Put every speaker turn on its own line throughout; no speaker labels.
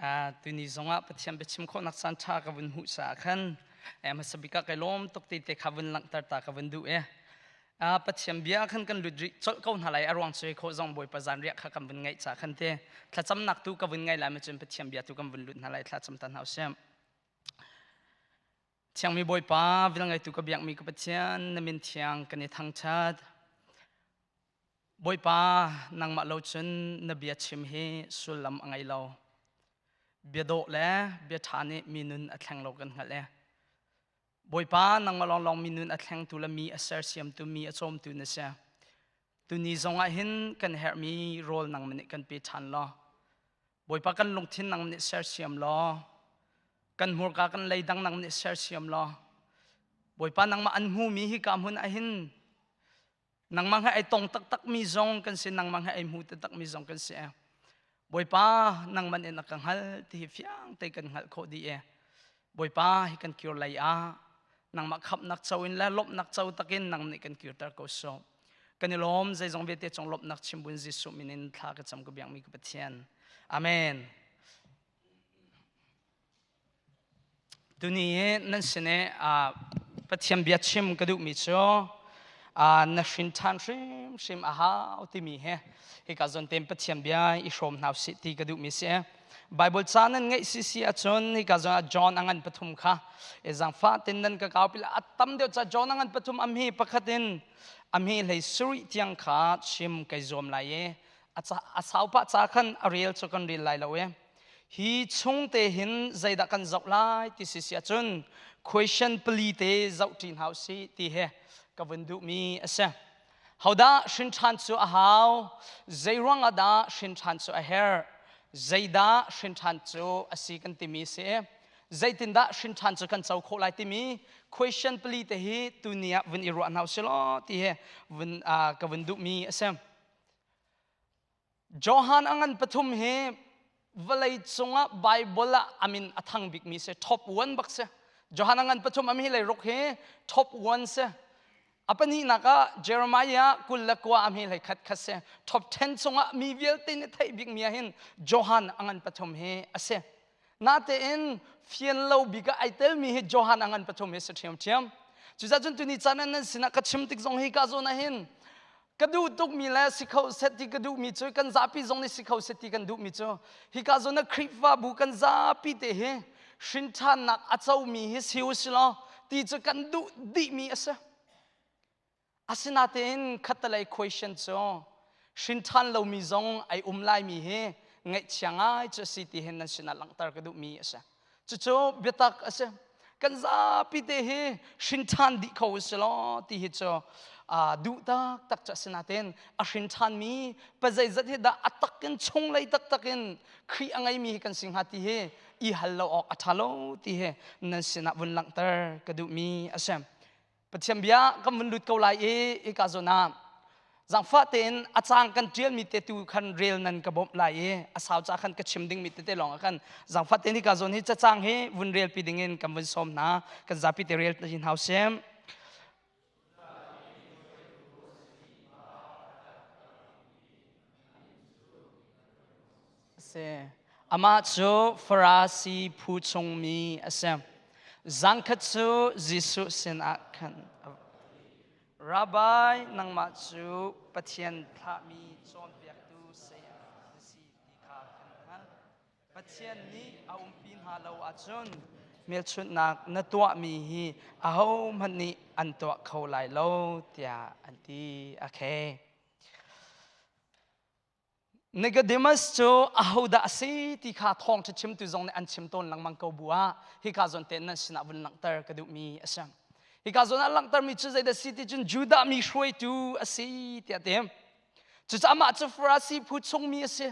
Tuni zongah Pathian biachim khawhnak caan ṭha ka vun hmuh caah khan hmasa bik ah kai lawm tuk ti te kha vun langhter ta ka vun duh e. Pathian bia khan kan lut rih colh ko hna lai a ruang cu kho zong Bawipa zanriah kha kan vun ngaih ca khan te thlacamnak tu ka vun ngai lai ma cun Pathian bia tu kan vun lut hna lai thlacam ta hna usih. Thiangmi Bawipa, vilngeitu ka biakmi ka Pathian, na min thiang kan i thangṭhat. Bawipa, nangmah lo cun na bia chim hi sullam a ngei lo. Bia dawh le bia ṭha nih mi nun a thleng lo kan hngalh e. Bawipa, nangmah lawnglawng mi nun a thlengtu le mi a sersiamtu, mi a cawmtu na si. Tuni zongah hin kan herhmi rawl nangmah nih kan pe ṭhan law. Bawipa kan lungthin nang nih sersiam law kan hmurka kan leidang nang nih sersiam law Bawipa nangmah an hmumi hi ka hmun ah hin nangmah he ai tong taktak mi zong kan si nangmah he ai hmu taktak mi zong kan si Bawipa nangman in a ka hngal ti hi fiang te kan hngalh khawh dih e Bawipa hi kan kir lei ah nangmah khamhnak co in le lawmhnak co takin nang nih kan kirter ko so kan i lawm zeizong vialte cung lawmhnak chimbun Jesuh min in thla ka cam ka biakmi ka Pathian amen Tuni nan sin i Pathian bia chim ka duhmi cu na hrin ṭhan hrimhrim a hau timi he hika zawn tein Pathian bia i hrawm hna usih ti ka duhmi si. Bible ca nan ngeih si si ahcun hika zawn ah John a ngan pathum kha i zaangfah tin nan ka kau pila a tam deuh ca John a ngan pathum am hi pakhat in am hi hlei sarih tiang kha chim kai zuam lai i a sau pah ca khan a rel cu kan rel lai lo i Hi chung te hin zeidah kan zoh lai ti si si ahcun question pali te zoh ṭi hna usih ti hi ka vun duhmi a si. Hodah hrin ṭhan cu a hau? Zeiruang ah dah hrin ṭhan cu a herh? Zeidah hrin ṭhan cu a si kan timi si? Zeitindah hrin ṭhan cu kan co khawh lai timi question pali te hi tuni ah vun i ruah hna usih law ti hi vun ka vun duhmi a si. Johan a ngan pathum hi vawlei cungah Bible ah amin a thang bikmi si top one bak si. Johan a ngan pathum ami lei ruk hi top one si. A pahnihnak ah Jeremiah 29 ami hlei khat khat si. Top 10 chungah mi vialte nih theih bikmi ah hin Johan a ngan pathum hi a si. Natein fian lo bik ah ai telmi hi Johan a ngan pathum hi si ṭhiamṭhiam. Cucaah cun tuni caan ah nan sinah ka chim tik zong hi ka zawn ah hin ka duh tukmi le si kho set ti ka duhmi cu kan zapi zong nih si kho set ti kan duhmi cu hika zawn ah Khrihfabu kan zapi te hi hrinṭhannak a comi hi si u si law ti cu kan duh dihmi a si. Asinain khattelei question cu hrinṭhan lomi zong ai um laimi hi ngaihchia ngai cu a si ti hin nan sinah langhter ka duhmi a si. Cucu biatak a si. Kan zapi te hi hrinṭhan dih kho u si law ti hi cu duh taktak cu a si nain a hrinṭhanmi pa zeizat hi dah a takin chunglei taktak in Khrih a ngeimi hi kan si hnga ti hi i hal lo awk a ṭha lo ti hi nan sinah vun langhter ka duhmi a si. Pathian bia kan vun lut ko lai i hika zawn ah zaangfah tein a caang kan ṭialmi te tu khan rel nan ka bawmh lai i a sau ca khan ka chim dingmi tete lawng ah khan zaangfah tein hika zawn hi cacang hi vun relpi dingin kan vun sawm hna kan zapi te rel hin hau sim. Si. Amah cu Farasi phu chungmi a si. Zangkhat cu Jesuh sinah khan Rabbi, nangmah cu Pathian thlahmi cawnpiaktu saya na si ti kha kan hngalh. Pathian nih a umpi hna lo ahcun hmelchunhnak na tuahmi hi ahohmanh nih an tuah kho lai lo tiah an ti. Okay. Nicodemus cu ahodah a si ti kha thawngṭha chimtu zong nih an chim tawn lengmang ko bu ah hika zawn tein nan sinah vun langhter ka duhmi a si. Hika zawn ah langhtermi cu zeidah si ti cun Judah mi hruaitu a si tiah ti. Cucaah amah cu Farasi phu chungmi a si.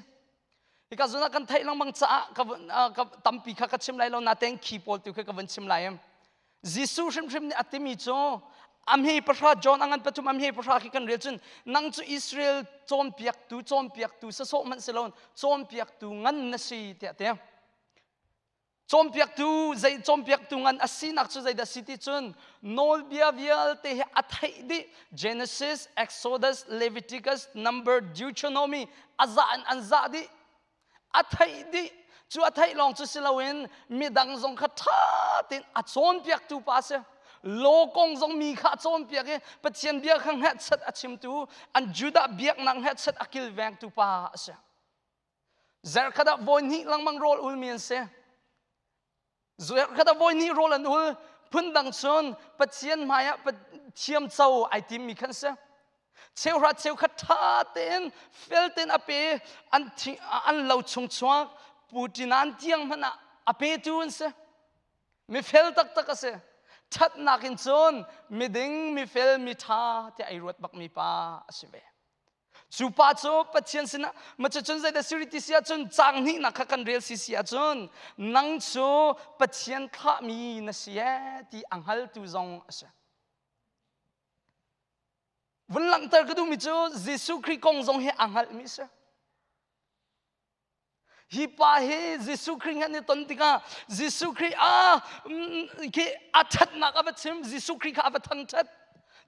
Hika zawn ah kan theih lengmang caah ka tampi kha ka chim lai lo natein khi pawl tu kha ka vun chim lai. Jesuh hrimhrim nih a timi cu amhi pahra John a ngan pathum amhi pahra khi kan rel cun nang cu Israel cawnpiaktu cawnpiaktu sasawh hmanh si loin cawnpiaktu ngan na si tiah ti. Cawnpiaktu zei cawnpiaktu ngan a sinak cu zeidah si ti cun nawlbia vialte hi a theih dih Genesis, Exodus, Leviticus, Number, Deuteronomy a zah in an zah dih a theih dih. Cu a theih lawng cu si loin midang zong kha ṭha tein a cawnpiaktu pa a si. Law kong zong mi kha a cawnpiak i Pathian bia kha hngerhchat a chimtu, an Judah biaknak hngerhchat a kilvengtu pa a si. Zarhkhat ah voi hnih lengmang rawl ulmi an si. Zarhkhat ah voi hnih rawl an ul. Phundang cun Pathian hmaiah thiamco ai timmi khan si. Cheuhra cheukhat ṭha tein fel tein a pe an an lo chung chuak puṭinan tiang hmanh ah a petu an si. Mifel taktak a si. Ṭhatnak in cun miding, mifel, miṭha tiah ai ruat bakmi pa a si ve. Cu pa cu Pathian sinah macucun zeidah siri ti si ahcun caang hnihnak kha kan rel si si ahcun nang cu Pathian thlahmi na si ee ti a hngaltu zong a si. Vun langhter ka duhmi cu Jesuh Khrih kong zong hi a hngalhmi a si. Hi pa hi Jesuh Khrih an i ton tikah Jesuh Khrih a khi a ṭhatnak a va chim Jesuh Khrih kha a va thangṭhat.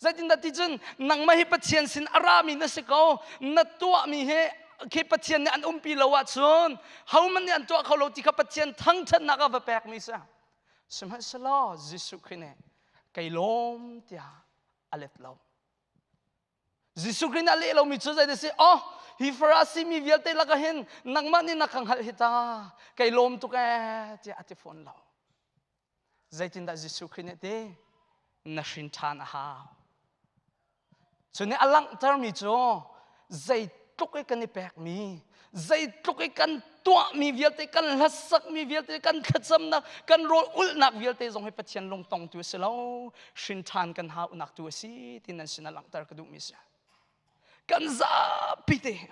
Zeitindah ti cun nangmah hi Pathian sin a rami na si ko na tuahmi hi khi Pathian nih an umpi lo ahcun hohmanh nih an tuah kho lo ti kha Pathian thangṭhatnak a va pekmi si. Sihmanhsehlaw Jesuh Khrih nih kei lawm tiah a let lo. Jesuh Khrih nih a leh lomi cu zei si? Oh, hi Farasi mi vialte lakah hin nangmah nih na ka hngalh hi ta, kei lawm tuk ee tiah a ti fawn lo. Zeitindah Jesuh Khrih nih ti? Na hrin ṭhan a hau. Cu nih a langhtermi cu zeitluk i kan i pekmi, zeitluk i kan tuahmi vialte, kan hlasakmi vialte, kan thlacamnak, kan rawl ulhnak vialte zong hi Pathian lungtongtu a si lo, hrin ṭhan kan haunak tu a si ti nan sinah langhter ka duhmi a si. Kan zapi te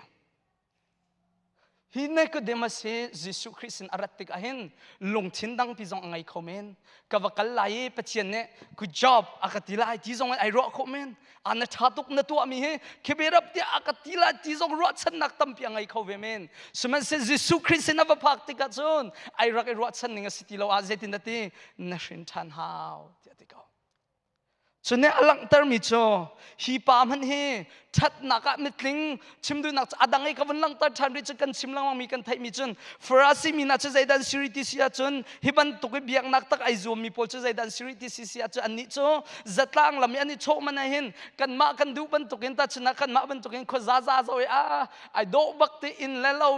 Hi Nicodemus hi Jesuh Khrih sin a rat tikah hin lungthin dangpi zong a ngei kho men. Ka va kal lai i Pathian nih good job a ka ti lai ti zong in ai ruah khawh men. A na ṭha tuk na tuahmi hi khiberap tiah a ka ti lai ti zong ruahchannak tampi a ngei kho ve men. Sihmanhsehlaw Jesuh Khrih sin a va phak tikah cun ai rak i ruahchan ning a si ti lo ah zeitin a ti na hrin ṭhan hau tiah a ti ko. Cu nih a langhtermi cu hi pa hmanh hi ṭhatnak ah mitling chim duhnak cu a dang i ka vun langhter ṭhan rih cu kan chim lengmangmi kan theihmi cun Farasi mi hna cu zeidah an si rih ti si ahcun hi bantuk i biaknak tak ai zuammi pawl cu zeidah an si rih ti si si ahcun annih cu zatlang lam i an i chawh man ah hin kanmah kan duh bantukin tahchunah kanmah bantukin khuaza za zo i a ai dawh bak ti inn le lo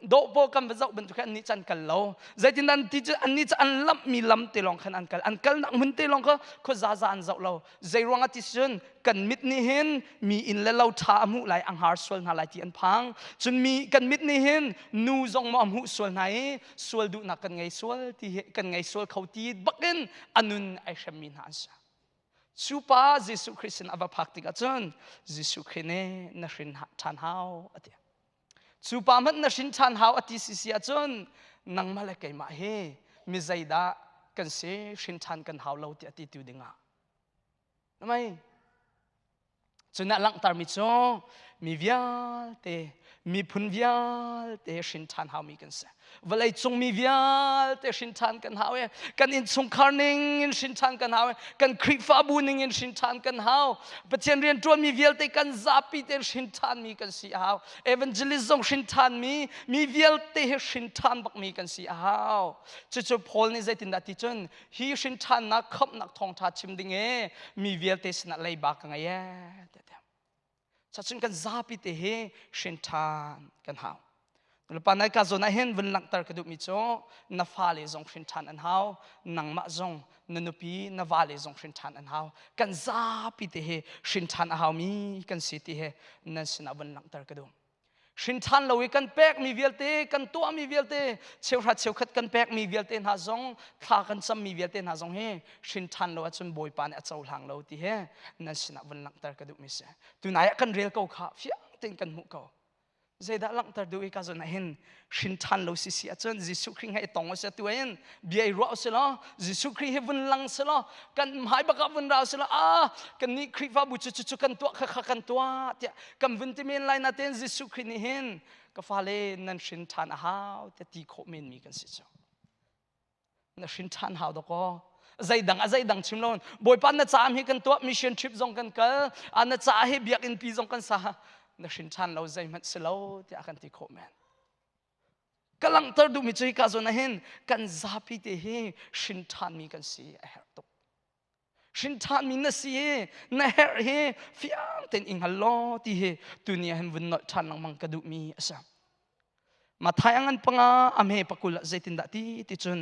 dawh pawl kan va zoh bantuk hin annih cu an kal lo Zeitin an ti cu annih cu an lamhmi lam te lawng khan an kal. An kalnak hmun te lawng kha khuazaza an zoh lo. Zei ruangah ti cun kan mit nih hin mi inn le lo ṭha a hmuh lai, a hngar sual hna lai ti an phang. Cun mi kan mit nih hin nu zong maw a hmuh sual hna i sual duhnak kan ngei sual ti hi kan ngei sual kho ti bakin a nun ai hremmi hna an si. Cu pa Jesuh Khrih sin a va phak tikah cun Jesuh Khrih nih na hrin ṭhan hau a ti. Cu pa hmanh na hrin ṭhan hau a ti sisi ahcun nangmah le keimah hi mi zeidah kan si hrin ṭhan kan hau lo tiah ti tu dingah. Mei cun a langhtermi cu mi vialte miphun vialte hrin ṭhan haumi kan si. Vawlei cung mi vialte hrin ṭhan kan hau i kan innchungkhar ning in hrin ṭhan kan hau i kan Khrihfabu ning in hrin ṭhan kan hau. Pathian rian ṭuanmi vialte kan zapi tein hrin ṭhanmi kan si a hau. Evangelist zong hrin ṭhanmi mi vialte hi hrin ṭhan bakmi kan si a hau. Cucu Paul nih zeitindah ti cun hi hrin ṭhannak khamhnak thawngṭha chim ding i mi vialte sinah leiba ka ngei ee tiah Cacun kan zapi te hi hrin ṭhan kan hau. Nulepa nai ka zawn ah hin vun langhter ka duhmi cu na fale zong hrin ṭhan an hau, nangmah zong na nupi, na vale zong hrin ṭhan an hau. Kan zapi te hi hrin ṭhan a haumi kan si ti hi nan sinah vun langhter ka duh. Hrin ṭhan lo i kan pekmi vialte, kan tuahmi vialte, cheuhra cheukhat kan pekmi vialte hna zong, thla kan cammi vialte hna zong hi hrin ṭhan lo ahcun Bawipa nih a cohlang lo ti hi nan sinah vun langhter ka duhmi si. Tunai ah kan rel ko kha fiang tein kan hmuh ko. Zeidah langhter duh i ka zawn ah hin hrin ṭhan lo si si ahcun Jesuh Khrih he i tong usih tu hin bia i ruah usih law Jesuh Khrih hi vun lang si law kan hmai bak ah vun ra usih law ah kan nih Khrihfabu cu cu cu kan tuah kha kha kan tuah tiah kan vun ti men lai natein Jesuh Khrih nih hin ka fale nan hrin ṭhan a hau tiah ti khawh menmi kan si cu. Na hrin ṭhan hau dawkaw. Zeidang a zeidang chim lo. Bawipa na caam hi kan tuah mission trip zong kan kal. A na ca hi biakinn pi zong kan sa. Na hrin ṭhan lo zeihmanh si lo tiah kan ti khawh men. Ka langhter duhmi cu hika zawn ah hin kan zapi te hi hrin ṭhanmi kan si a herh tuk. Hrin ṭhanmi na si hi na herh hi fiang tein i hngal law ti hi tuni ah hin vun nolh ṭhan lengmang ka duhmi a si. Mathai a ngan panga a hme pakul ah zeitindah ti ti cun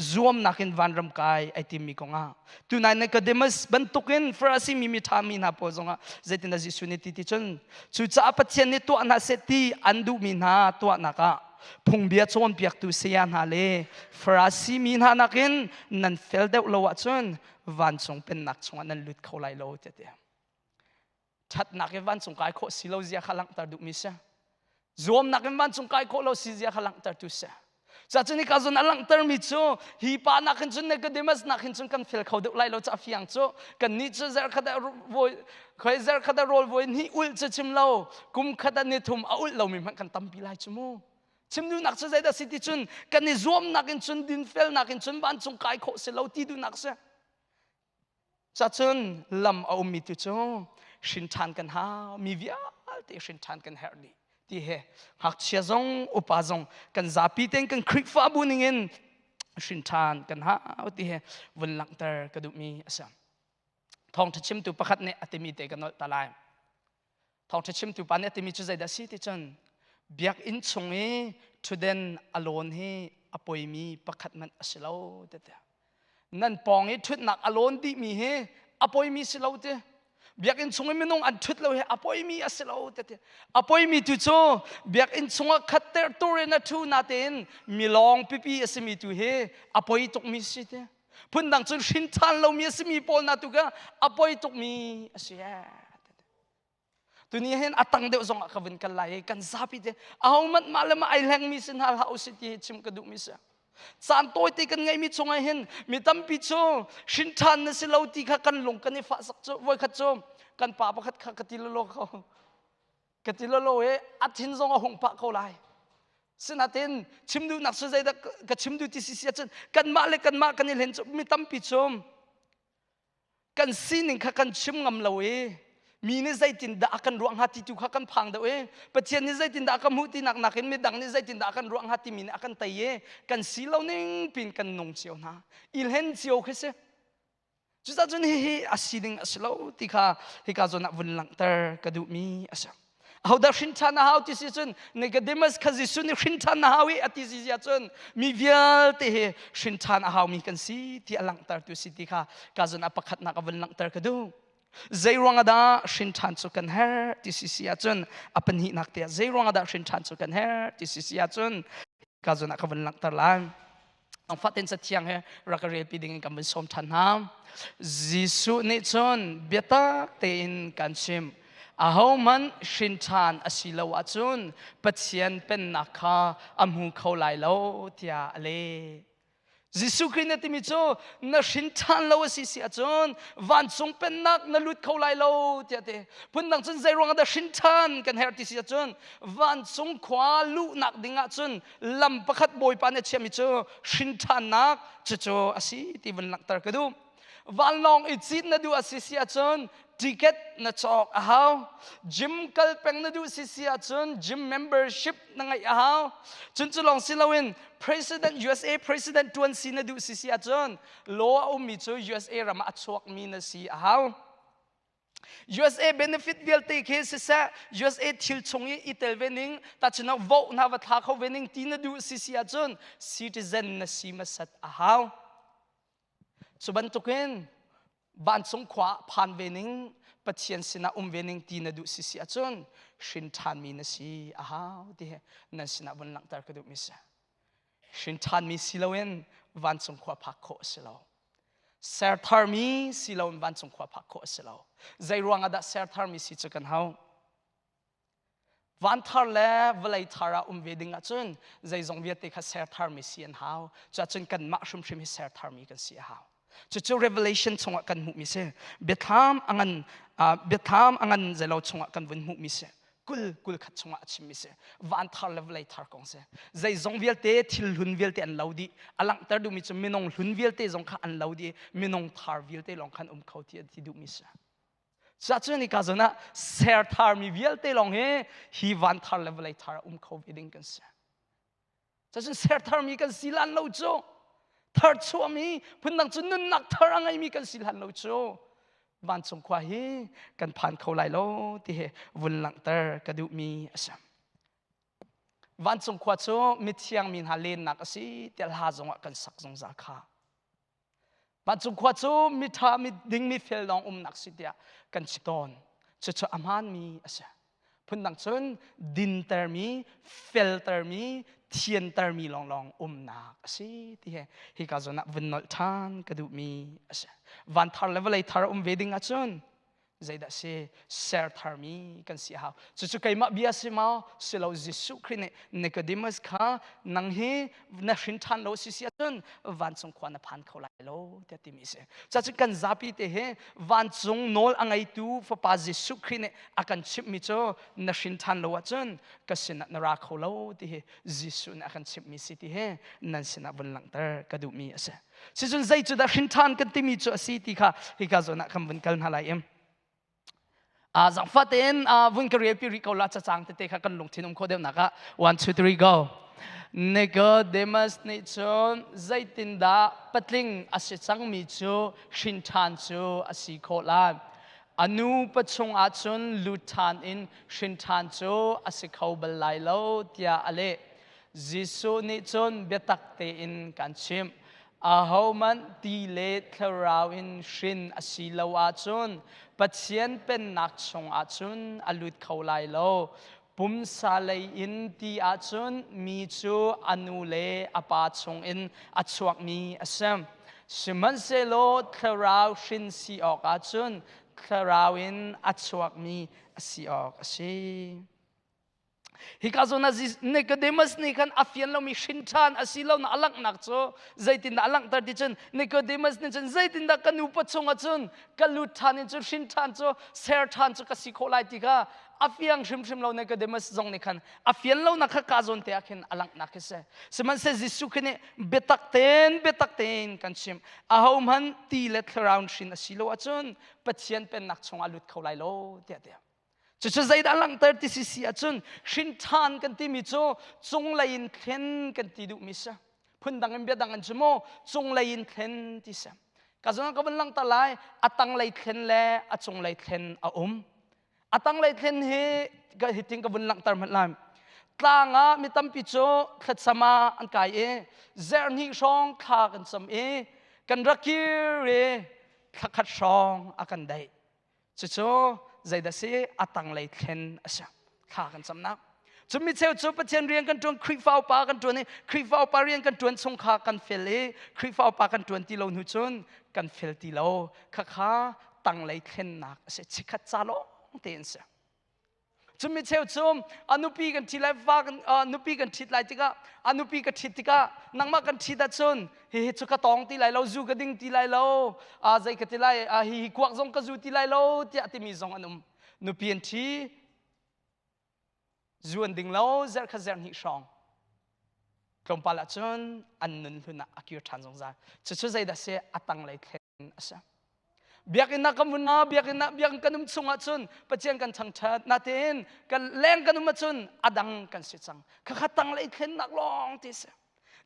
zuamnak in vanram kai ai timmi kongah tunai Nicodemus bantukin Farasi mi mi ṭha mi hna pawl zongah zeitindah Jesuh nih ti ti cun cucaah Pathian nih tuah hna seh ti an duhmi hna tuahnak ah phungbia cawnpiaktu saya hna le Farasi mi hna nakin nan fel deuh lo ahcun vancung pennak chungah nan lut kho lai lo tiah ti. Ṭhatnak in vancung kai khawh si lo zia kha langhter duhmi si. Zuamnak in vancung kai khawh lo si zia kha langhtertu si. Cacun hika zawn a langhtermi cu hi pa nakin cun Nicodemus nakin cun kan fel kho deuh lai lo ca fiang cu kannih cu zarkhat ah voi khoi zarkhat ah rawl voi hnih ulh cu chim lo kum khat ah ni thum a ulh lomi hmanh kan tampi lai cu mu. Chim duhnak cu zeidah si ti cun kan i zuamnak in cun dinfelnak in cun vancung kai khawh si lo ti duhnak si. Cacun lam a ummi tu cu hrin ṭhan kan hau, mi vialte hrin ṭhan kan herh dih ti he ngakchia zong upa zong kan zapi tein kan Khrihfabu ningin hrin ṭhan kan hau ti he vun langhter ka duhmi a si. Thawngṭha chimtu pakhat nih a timi te ka nolh ta lai. Thawngṭha chimtu pa nih a timi cu zeidah a si ti cun biakinn chung i ṭhutden a lawn hi a poimi pakhat hmanh a si lo ti nan pawng i ṭhutnak a lawn dihmi hi a poimi si lo ti biakinn chung i minung an ṭhut lo hi a poimi a si lo ti a poimi tu cu biakinn chungah khat ter tur in a ṭhu natein milawng pipi a simi tu hi a poi tukmi si ti phundang cun hrin ṭhan lomi a simi pawl na tu kha a poi tukmi a si Tuni hin a tang deuh zong ah ka vun kal lai i kan zapi te ahohmanh mah le mah ai hlengmi si hna hlah usih ti hi chim ka duhmi si. Caan tawite kan ngeihmi chungah hin mi tampi cu hrin ṭhan na si lo ti kha kan lung kan i fahsak cu voikhat cu kan pa pakhat kha ka ti lolo ko ka ti lolo i a thin zong a hung pah ko lai. Sinain chim duhnak cu zeidah ka chim duh ti si si ahcun kanmah le kanmah kan i hlen cu mi tampi cu kan sining kha kan chim ngam lo i mi nih zeitindah a kan ruah hnga ti tu kha kan phang deuh i Pathian nih zeitindah a ka hmuh ti nak nakin midang nih zeitindah a kan ruah hnga timi nih a kan tei i kan si lo ning pin kan nung cio hna i hlen cio khi si cucaah cun hihi a sining a si lo ti kha hika zawn ah vun langhter ka duhmi a si Ahodah hrin ṭhan a hau ti si cun Nicodemus kha Jesuh nih hrin ṭhan na hau i a ti si ahcun mi vialte hi hrin ṭhan a haumi kan si ti a langhtertu si ti kha ka zun a pakhatnak a vun langhter ka duh. Zei ruang ah dah hrin ṭhan cu kan herh ti si si ahcun a pahnihnak te ah zei ruang ah dah hrin ṭhan cu kan herh ti si si ahcun ka zun ah ka vun langhter lai. Fatin cathiang he rak ka relpi ding in kan vun sawm ṭhan hna. Jesuh nih cun biatak tein kan chim. Ahohmanh hrin ṭhan a si lo ahcun Pathian pennak kha a hmu kho lai lo tiah a leh. Jesuh Khrih na timi cu na hrin ṭhan lo a si si ahcun vancung pennak na lut kho lai lo tiah ti. Phundang cun zei ruangah dah hrin ṭhan kan herh ti si ahcun vancung khua luhnak ding ahcun lam pakhat bawipa nih a chiahmi cu hrin ṭhannak cucu a si ti vun langhter ka duh vanlawng i cit na duh a si si ahcun ticket na cawk a hau gym kal peng na duh si si ahcun gym membership na ngeih a hau cun cu lawng si loin president USA president tuan si na duh si si ahcun law a ummi cu USA ram ah a chuakmi na si a hau USA benefit vialte khi siseh USA thil chung i i tel ve ning tahchunhnak vote hna va thla kho ve ning ti na duh si si ahcun citizen na si hmasat a hau. Cu bantukin vancung khua ah phan ve ning Pathian sinah um ve ning ti na duh si si ahcun hrin ṭhanmi na si a hau ti hi nan sinah vun langhter ka duhmi si. Hrin ṭhanmi si loin vancung khua phak khawh a si lo. Ser tharmi si loin vancung khua phak khawh a si lo. Zei ruang ah dah ser tharmi si cu kan hau? Van thar le vawlei thar ah um ve ding ahcun zeizong vialte kha ser tharmi si an hau. Cuahcun kanmah hrimhrim hi ser tharmi kan si a hau. Cucu Revelation chungah kan hmuhmi si. Biathlam a ngan biathlam a ngan zeilo chungah kan vun hmuhmi si. 20 kul khat chungah a chimmi si van thar le vawlei thar kong si zeizong vialte thil hlun vialte an lo dih a langhter duhmi cu minung hlun vialte zong kha an lo dih minung thar vialte lawng khan um kho ti ti duhmi si Cuahcun hika zawn ah ser tharmi vialte lawng hi hi van thar le vawlei thar a um kho ve ding kan si. Cun ser tharmi kan si lan lo cu thar chuahmi phundang cu nunnak thar a ngeimi kan si hlan lo cu vancung khua hi kan phan kho lai lo ti hi vun langhter ka duhmi a si. Vancung khua cu mithiang mi hna lennak a si tiah hla zongah kan sak zungzal kha. Vancung khua cu miṭha miding mifel lawng umnak si tiah kan chim tawn. Cucu a hmaanmi a si. Phundang cun dintermi, feltermi, thiantermi lawnglawng umnak a si ti he hika zawn ah vun nolh ṭhan ka duhmi a si. Van thar le vawlei thar um ve ding ahcun zeidah si ser tharmi kan si hau. Cucu keimah bia si maw? Si lo. Jesuh Khrih nih Nicodemus kha nang hi na hrin ṭhan lo si si ahcun vancung khua na phan kho lai lo tiah timi si. Cucu kan zapi te hi vancung nawl a ngeitu Fapa Jesuh Khrih nih a kan chimhmi cu na hrin ṭhan lo ahcun ka sinah na ra kho lo ti hi Jesuh nih a kan chimhmi si ti hi nan sinah vun langhter ka duhmi a si. Sicun zei cu dah hrin ṭhan kan timi cu a si ti kha hika zawn ah kan vun kal hna lai im. Zangfah tein vun ka relpi rih ko la cacang tete kha kan lungthin um khawh deuhnak ah. One, two, three, go. Nicodemus nih cun zeitindah patling a si cangmi cu hrin ṭhan cu a si khawh lai? A nu pachung ah cun lut ṭhan in hrin ṭhan cu a si kho bal lai lo tiah a leh. Jesuh nih cun biatak tein kan chimh. Ahohmanh ti le thlarau in hrin a si lo ahcun Pathian pennak chungah cun a lut kho lai lo. Pumsa lei in ti ahcun mi cu a nu le a pa chungin a chuakmi a si. Sihmanhsehlaw thlarau hrin si awk ahcun thlarau in a chuakmi a si awk a si. Hika zawn ah Nicodemus nih khan a fian lomi hrin ṭhan a si lo na a langhnak cu zeitindah a langhter ti cun Nicodemus nih cun zeitindah ka nupa chungah cun ka lut ṭhan in cun hrin ṭhan cu ser ṭhan cu ka si khawh lai ti kha a fiang hrimhrim lo. Nicodemus zong nih khan a fian lonak kha ka zawn te ah khin a langhnak khi si. Sihmanhsehlaw Jesuh khi nih biatak tein, biatak tein kan chimh, ahohmanh ti le thlarau hrin a si lo ahcun Pathian pennak chungah lut kho lai lo tiah tiah. Cucu zeidah langhter ti si si ahcun hrin ṭhan kan timi cu cunglei in thlen kan ti duhmi si. Phundang in biadang in cu mu cunglei in thlen ti si. Ka zong ka vun langhter lai. A tanglei thlen le a cunglei thlen a um. A tanglei thlen hi hitin ka vun langhter hmanh lai. Tlang ah mi tampi cu thlacam ah an kai i zerhnih hrawng thla kan cam i kan rak kir i thlakhat hrawng a kan daih. Cucu zeidah si? A tanglei thlen a si. Thla kan camnak. Cun mi cheu cu Pathian rian kan ṭuan, Khrihfa upa kan ṭuan i Khrihfa upa rian kan ṭuan chung kha kan fel i Khrihfa upa kan ṭuan ti lo hnu cun kan fel ti lo. Khakha tanglei thlennak a si. Chikkhat ca lawng tein si. Cun mi cheu cu a nupi kan ṭhi lai, va kan nupi kan ṭhit lai tikah, a nupi ka ṭhit tikah nangmah kan ṭhit ahcun hihi cu ka tawng ti lai lo, zu ka ding ti lai lo, zei ka ti lai, hihi kuak zong ka zu ti lai lo tiah timi zong an um. Nupi an ṭhi, zu an ding lo, zerh khat zerh hnih hrawng. Tlawmpal ahcun an nun hlun ah a kir ṭhan zungzal. Cucu zeidah si? A tanglei thlen a si. Biakinn ah kan vun biakinn ah biakinn kan um chung ahcun Pathian kan thangṭhat. Natein kan leng kan um ahcun a dang kan si cang. Khakha tanglei thlennak lawng ti si.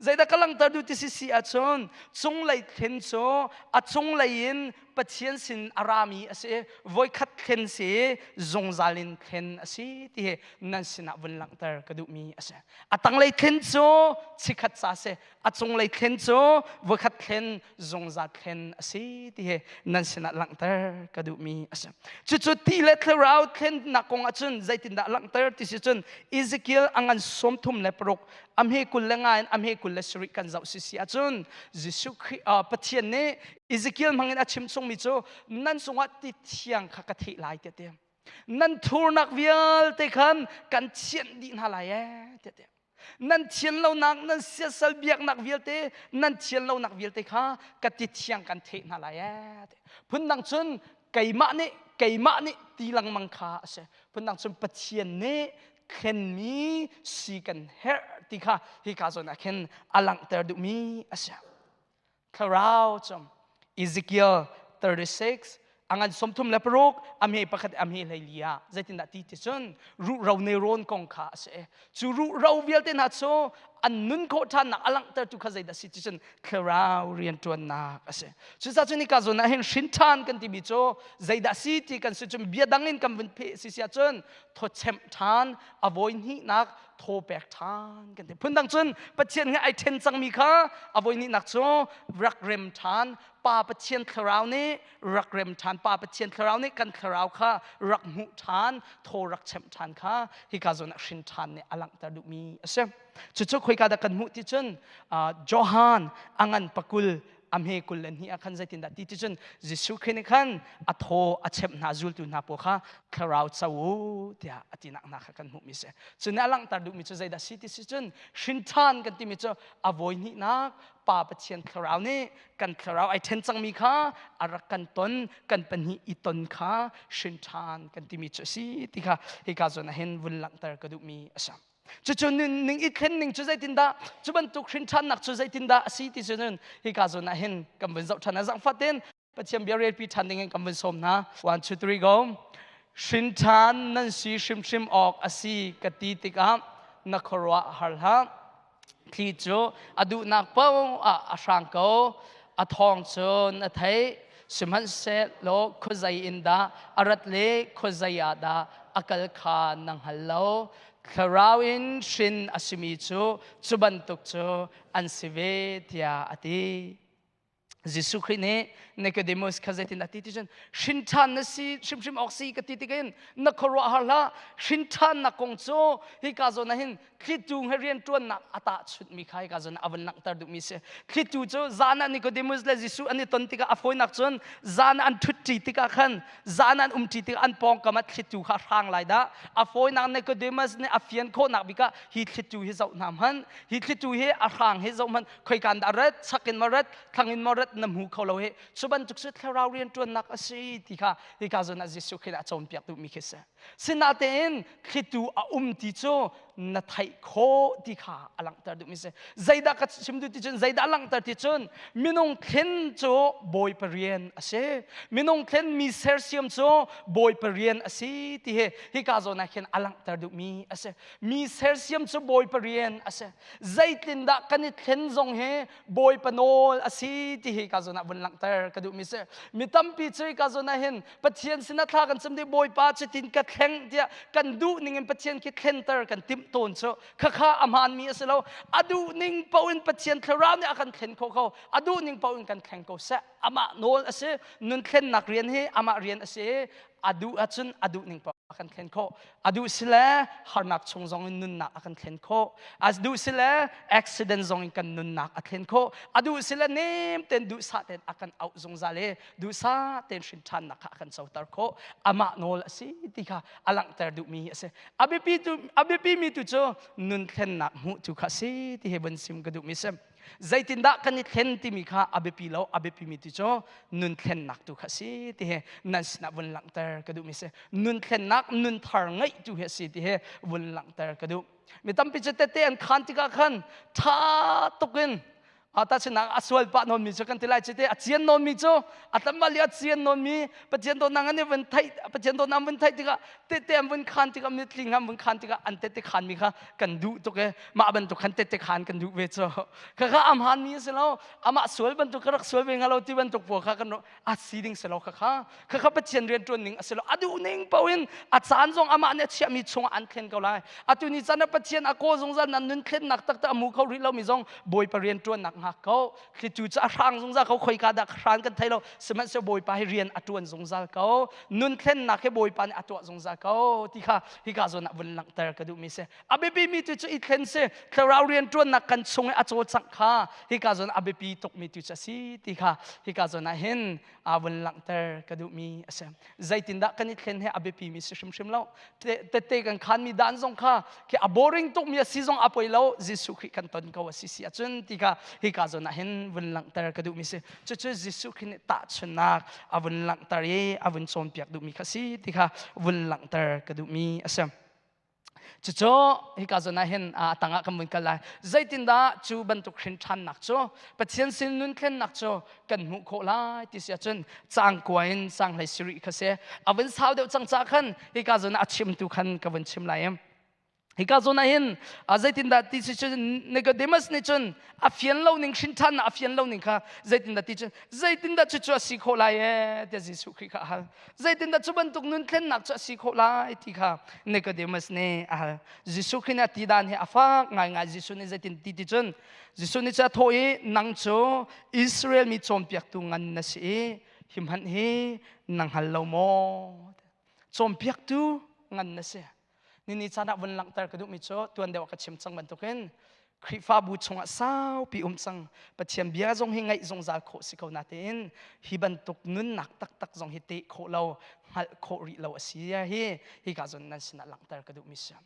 Zeidah ka langhter duh ti si si ahcun cunglei thlen cu a cunglei in Pathian sin a rami a si. Voikhat thlen si zungzal in thlen a si ti hi nan sinah vun langhter ka duhmi a si. A tanglei thlen cu chikhat ca si. A cunglei thlen cu voikhat thlen zungzal thlen a si ti hi nan sinah langhter ka duhmi a si. Cucu ti le thlarau thlennak kong ahcun zeitindah langhter ti si cun Ezekiel a ngan 36 a hme 25 in a hme 27 kan zoh si si ahcun Jesuh Khrih Pathian nih Ezekiel hmangin a chim chungmi cu nan cungah ti thiang kha ka theh lai tiah ti. Nan thurnak vialte khan kan thianh dih hna lai ee tiah ti. Nan thian lonak, nan siasal biaknak vialte, nan thian lonak vialte kha ka ti thiang kan theh hna lai ee. Phundang cun keimah nih keimah nih ti lengmang kha a si. Phundang cun Pathian nih thlenmi si kan herh ti kha hika zawn ah khin a langhter duhmi a si. Thlarau cu Ezekiel 36 a ngan 36 a hme pakhat a hme 14 ah zeitindah ti ti cun ruhro ne rawn kong kha a si. Cu ruhro vialte hna cu An nun khawh ṭhannak a langhtertu kha zeidah a si ti cun thlarau rianṭuannak a si. Cucaah cun hika zawn ah hin hrin ṭhan kan timi cu zeidah a si ti kan si cun bia dang in kan vun pheh si si ahcun thawchemh ṭhan, a vawi hnihnak thaw pek ṭhan kan ti. Phundang cun Pathian he ai ṭhen cangmi kha a voi hnihnak cu rak rem ṭhan, Pa Pathian thlarau nih rak rem ṭhan, Pa Pathian thlarau nih kan thlarau kha rak hmuh ṭhan, thaw rak chemh ṭhan kha hika zawn ah hrin ṭhan nih a langhter duhmi a si. Cucu khoika dah kan hmuh ti cun Johan a ngan pakul a hme 22 ah khan zeitindah ti ti cun Jesuh Khrih nih khan a thaw a chemh hna zultu hna pawl kha thlarau co u tiah a tinak hna kha kan hmuhmi si. Cu nih a langhter duhmi cu zeidah si ti si cun hrin ṭhan kan timi cu a vawi hnihnak Pa Pathian thlarau nih kan thlarau ai ṭhen cangmi kha a rak kan ton kan pahnih i ton kha hrin ṭhan kan timi cu a si ti kha hika zawn ah hin vun langhter ka duhmi a si. Cucu ning i thlen ning cu zeitindah cu bantuk hrin ṭhannak cu zeitindah a si ti cu nun hika zawn ah hin kan vun zoh ṭhan a zangfah tein Pathian bia relpi ṭhan ding in kan vun sawm hna. One, two, three, go. Hrin ṭhan nan si hrimhrim awk a si ka ti tikah na khuaruah har hlah. Thli cu a duhnak paoh ah a hrang ko, a thawng cu na theih. Sihmanhsehlaw khuazei in dah a rat le khuazei ah dah a kal kha na hngal lo. Thlarau in hrin a simi cu cu bantuk cu an si ve, tiah a ti. Jesuh Khrih nih Nicodemus kha zeitin a ti ti cun hrin ṭhan na si hrimhrim awk si ka ti tikin na khuaruah har hlah hrin ṭhannak kong cu hika zawn ah hin thlitu he rianṭuannak a tahchunhmi kha hika zawn ah a vun langhter duhmi si thlitu cu zan ah Nicodemus le Jesuh an i ton tikah a fawinak cun zan ah an ṭhutṭi tikah khan zan ah an umṭi tikah an pawngkam ah thlitu kha a hrang lai dah a fawinak Nicodemus nih a fian khawhnak bik ah hi thlitu hi zoh hna hmanh hi thlitu hi a hrang hi zoh hmanh khoikan dah rat chak in ma rat thlang in ma rat na hmu kho lo hi cu bantuk cu thlarau rianṭuannak a si ti kha hika zawn ah Jesuh Khrih a cawnpiak duhmi khi si sinatein thlitu a um ti cu na theih khawh ti kha a langhter duhmi si zeidah ka chim duh ti cun zeidah a langhter ti cun minung thlen cu Bawipa rian a si minung thlen mi sersiam cu Bawipa rian a si ti hi hika zawn ah khin a langhter duhmi a si mi sersiam cu Bawipa rian a si zeitin dah kan i thlen zong hi Bawipa nawl a si ti hi ka zawn ah vun langhter ka duhmi si mi tampi cu ka zawn ah hin Pathian sinah thla kan cam dih Bawipa cutin ka thleng tiah kan duh ning in Pathian khi thlenter kan timh tawn cu khakha a hmaanmi a si lo a duh ning paoh in Pathian thlarau nih a kan thlen kho ko a duh ning paoh in kan thleng ko seh amah nawl a si nun thlennak rian hi amah rian a si a duh ahcun a duh ning paoh a kan thlen khawh a duh si le harnak chung zong in nunnak a kan thlen khawh a duh si le accident zong in kan nunnak a thlen khawh a duh si le nem ten duhsah ten a kan auh zungzal i duhsah ten hrin ṭhannak kha a kan coter khawh amah nawl a si ti kha a langhter duhmi a si a biapi tu a biapi mi tu cu nun thlennak hmuh tu kha si ti he vun sim ka duhmi si zeitindah kan i thlen timi kha a biapi lo a biapi mi tu cu nun thlennak tu kha si ti he nan sinah vun langhter ka duhmi si nun thlennak nun thar ngeih tu hi a si ti he vun langhter ka duh mi tampi cu tete an khan tikah khan ṭha tukin tahchunhnak a sual pah nawnmi cu kan ti lai cite a cian nawnmi cu a tlangval i a cian nawnmi Pathian dawtnak an i vun theih Pathian dawtnak an vun theih tikah tete an vun khan tikah mitling an vun khan tikah an tete khanmi kha kan duh tuk e mah bantuk khan tete khan kan duh ve cu khakha a hmaanmi a si lo amah sual bantuk ka rak sual ve hnga lo ti bantuk pawl kha kan a si ding si lo khakha khakha Pathian rian ṭuan ning a si lo a duh ning paoh in a caan zong amah nih a chiahmi chungah an thlen ko lai atu ni caan ah Pathian a kaw zungzal nan nun thlennak taktak a mu kho rih lomi zong Bawipa rian ṭuannak hngak ko thlitu cu a hrang zungzal ko khoika dah hran kan thei lo sihmanhsehlaw Bawipa hi rian a ṭuan zungzal ko nun thlennak hi Bawipa nih a tuah zungzal ko ti kha hika zawn ah vun langhter ka duhmi si a biapi mi tu cu i thlen si thlarau rian ṭuannak kan chung i a cawlcangh kha hika zawn a biapi tukmi tu cu a si ti kha hika zawn ah hin a vun langhter ka duhmi a si zeitindah kan i thlen he a biapi mi si hrimhrim lo tette kan khanmi dan zong kha khi a boring tukmi a si zong a poi lo Jesuh Khrih kan ton ko a si si ahcun ti kha hika zawn ah hin vun langhter ka duhmi si cucu Jesuh Khrih nih tahchunnak a vun langhter i a vun cawnpiak duhmi kha si ti kha vun langhter ka duhmi a si Cucu hika zawn ah hin a tangah kan vun kal lai. Zeitindah cu bantuk hrin ṭhannak cu Pathian sin nun thlennak cu kan hmuh khawh lai ti si ahcun caang kua in caang hlei sarih kha si. A vun sau deuh cang caah khan hika zawn ah a chimtu khan ka vun chim lai. Hika zawn ah hin zeitindah ti si cun Nicodemus nih cun a fian lo ning hrin ṭhan a fian lo ning kha zeitindah ti cun zeitindah cucu a si khawh lai ee tiah Jesuh Khrih kha a hal. Zeitindah cu bantuk nun thlennak cu a si khawh lai ti kha Nicodemus nih a hal. Jesuh Khrih nih a ti dan hi a fak ngaingai. Jesuh nih zeitin ti ti cun Jesuh nih cu a thawh i nang cu Israel mi cawnpiaktu ngan na si i hi hmanh hi na hngal lo maw? Cawnpiaktu ngan na si. Nini caan ah vun langhter ka duhmi cu tuan deuh ah ka chim cang bantukin Khrihfabu chungah saupi um cang Pathian bia zong hi ngaih zungzal khawh si ko natein hi bantuk nunnak taktak zong hi teh khawh lo hngalh khawh rih lo a si hi hika zawn nan sinah langhter ka duhmi si.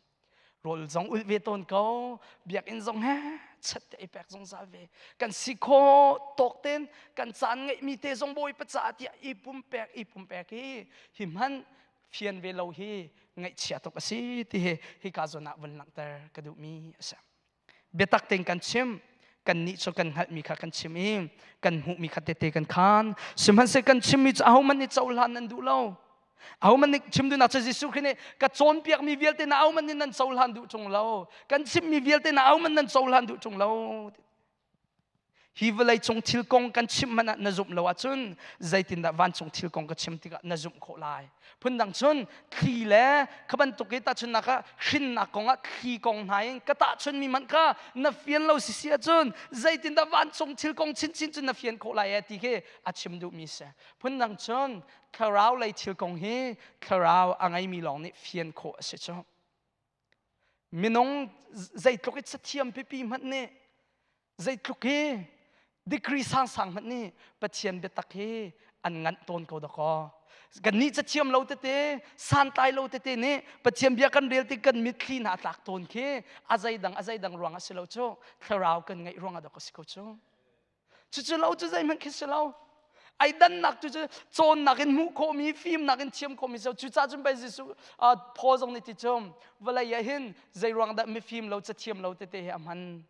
Rawl zong ulh ve tawn ko biakinn zong he chat te i pek zungzal ve kan si khawh tawk ten kan caan ngeihmi te zong Bawipa caah tiah i pumpek i pumpek hi hi hmanh fian ve lo hi ngaihchia tuk a si ti hi hika zawn ah vun langhter ka duhmi a si. Biatak tein kan chim kannih cu kan hngalhmi kha kan chim i kan hmuhmi kha tete kan khaan. Sihmanhsehlaw kan chimmi cu ahohmanh nih cohlan nan duh lo. Ahohmanh nih chim duhnak cu Jesuh Khrih nih ka cawnpiakmi vialte na ahohmanh nih nan cohlan duh ṭung lo. Kan chimmi vialte na ahohmanh nan cohlan duh ṭung lo. Hi vawlei cung thil kong kan chimh hmanh ah na zumh lo ahcun zeitindah vancung thil kong ka chim tikah na zumh khawh lai? Phundang cun thli le kha bantuk i tahchunhnak ah hrinnak kong ah thli kong hna in ka tahchunmi hmanh kha na fian lo sisi ahcun zeitindah vancung thil kong chinchin cun na fian khawh lai eh ti khi a chim duhmi si. Phundang cun thlarau lei thil kong hi thlarau a ngeimi lawng nih fian khawh a si cu. Minung zeitluk i cathiam pipi hmanh nih zeitluk hi degree sangsang hmanh nih Pathian biatak hi an nganh tawn ko dakaw. Kannih cathiam lo tete, santlai lo tete nih Pathian bia kan rel tik kan mitthli hna a tlak tawn khi a zeidang a zeidang ruang a si lo cu thlarau kan ngeih ruang ah dok a si ko cu. Cucu lo cu zeihmanh khi si lo. Ai dannak cu cu cawnnak in hmuh khawhmi, fimnak in thiam khawhmi so cucaah cun pei Jesuh Paul zong nih ti cu vawlei ah hin zei ruang dah mifim lo cathiam lo tete hi a hman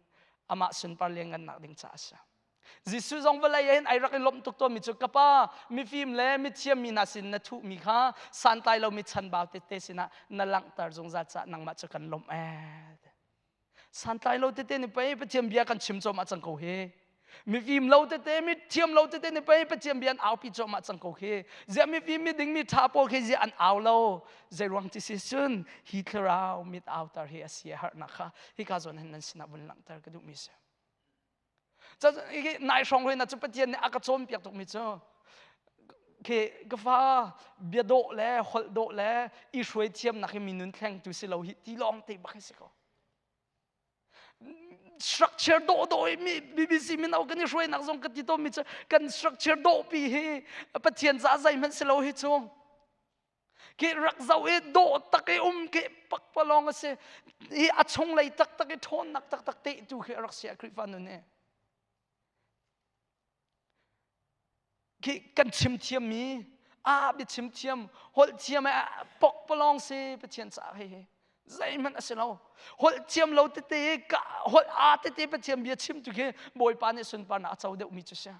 amah sunpar lianngannak ding caah a si. Jesuh zong vawlei ah hin ai rak i lawmh tuk tawnmi cu ka pa mifim le mithiam mi hna sin na thuhmi kha santlai lomi chanbau tete sinah na langhter zungzal caah nangmah cu kan lawmh ee. Santlai lo tete nih pei Pathian bia kan chim cuahmah cang ko hi. Mifim lo tete, mi thiam lo tete nih pei Pathian bia an aupi cuahmah cang ko hi. Ziah mifim, miding, mi ṭha pawl khi ziah an au lo. Zeiruang ti si cun hi thlarau mit auter hi a si a harnak kha hika zawn hin nan sinah vun langhter ka duhmi si. Nai hrawng hoi na cu Pathian nih a ka cawnpiak tukmi cu khi ka fa bia dawh le holh dawh le i hruai thiamnak hi mi nun thlengtu si lo hi ti lawng te bak hi si ko. Structure dawh dawh i mi BBC mino kan i hruainak zong ka ti tawn mi cu kan structure dawh pi hi Pathian ca zeihmanh si lo hi cu. Khi rak zoh i dawh tak i um khi pakpalawng a si. Hi a chunglei taktak i ṭhawnnak taktak tehtu khi a rak si a Khrihfa nun hi. Khi kan chim thiammi, a biachim thiam, holh thiam pokpalawng si Pathian caah hei hi. Zeihmanh a si lo. Holh thiam lo tete, holh aa tete Pathian bia chim tu khi Bawipa nih sunparnak a co deuhmi cu si.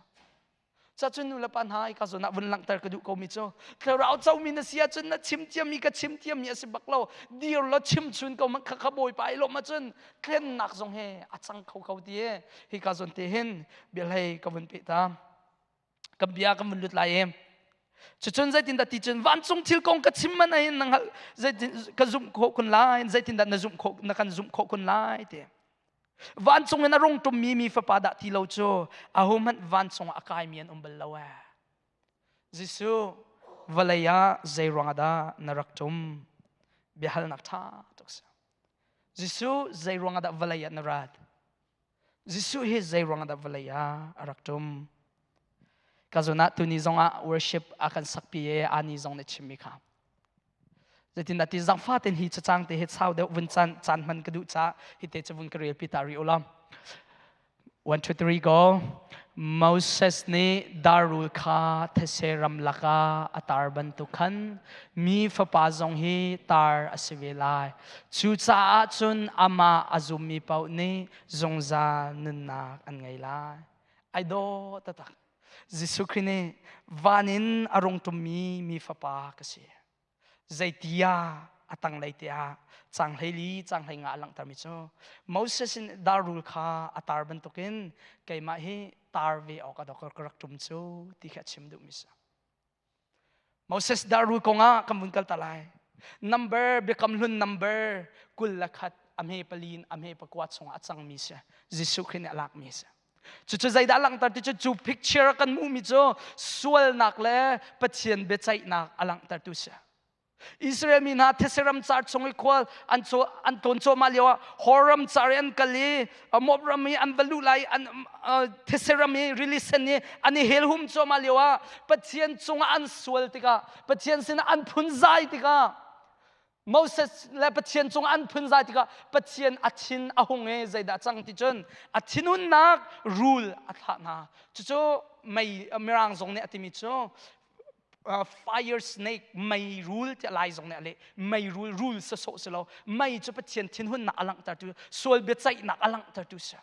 Cacun nu le pa hna ka zawn ah vun langhter ka duh ko mi cu thlarau comi na si ahcun na chim thiammi ka chim thiammi a si bak lo dir law chim chun ko man kha kha bawipa i lawm ahcun thlennak zong he a cang kho ko ti e hi ka zawn te hin biahlei ka vun pe ta kan bia kan vun lut lai e cucun zeitindah ti cun vancung thil kong ka chim man ahin na hngalh zeitin ka zumh khawh kun lai zeitindah na zumh khawh na kan zumh khawh kun lai ti Vancung in a rung ṭummi mi fapa dah ti lo cu ahohmanh vancung ah a kaimi an um bal lo ee. Jesuh, vawlei ah zei ruangah dah na rak ṭum? Biahalnak ṭha tuk si. Jesuh, zei ruangah dah vawlei ah na rat? Jesuh hi zei ruangah dah vawlei ah a rak ṭum? Ka zun ah tuni zongah worship a kan sakpi i ani zong nih chimmi kha. Zeitindah ti zangfa ten hi cacang te hi sau deuh vun caan caan hman ka duh ca hi te cu vun ka rel pi ta rih ulam. 1 2 3 go. Moses nih darul kha these ram lakah a tar bantuk khan mi fapa zong hi tar a si ve lai. Cucaah cun amah a zummi paoh nih zungzal nunnak an ngei lai. Ai dawh taktak. Jesuh Khrih nih van in a rung ṭummi mi fapa ka si. Zeitia? a tanglei te ah cang 14 cang 15 a langhtermi cu Moses in darrul kha a tar bantukin keimah hi tar ve awk a dok ka rak ṭum cu ti kha a chim duhmi si. Moses darrul kongah kan vun kal ta lai. Number biakam hlun number 21 a hme pali in a hme pakua chungah a cangmi si. Jesuh Khrih nih a lakmi si. Cucu zeidah langhter ti cu cu picture kan hmuhmi cu sualnak le Pathian biaceihnak a langhtertu si. Israel mi hna these ram car chung i khual an cho an tawn cuahmah lio ah Hor ram car i an kal i Moab ram i an va luh lai an these ram i rili sen i an i helhum cuahmah lio ah Pathian cungah an sual tikah Pathian sinah an phunzai tikah Moses le Pathian cungah an phunzai tikah Pathian a thin a hung i zeidah cang ti cun a thinhunnak rul a thlah hna cucu mei mirang zong nih a timi cu fire snake mei rul tiah lai zong nih a leh mei rul rul sasawh si lo mei cu Pathian thinhunnak a langhtertu sual biaceihnak a langhtertu si